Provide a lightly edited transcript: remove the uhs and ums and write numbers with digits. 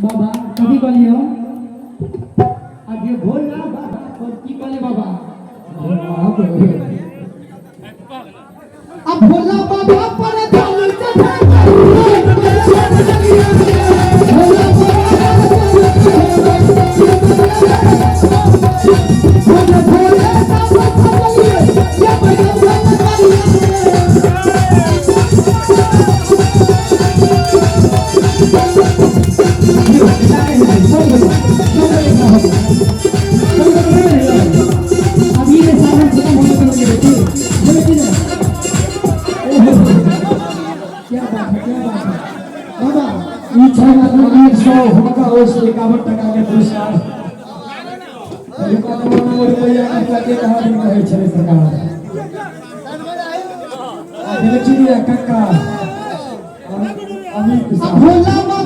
बाबा कथी कहलियो अभी भोला बाबा पर की कहले बाबा? अब भोला बाबा पर जल चढ़ाई, भोला बाबा भोले बाबा चलिए ये बजरंग। अभी ये सावन खत्म होने को लगे बेटी, बोले कि ना? ओहो, क्या बात है, क्या बात है बाबा! ई 6100 हुनका ओर से 51 टका के पुरस्कार। पहिलुका नंबर नंबर रुपैया के कहाँ दिन कहै छलै सरकार। आ देखै छी कक्का अमित। अब भोला बाबा।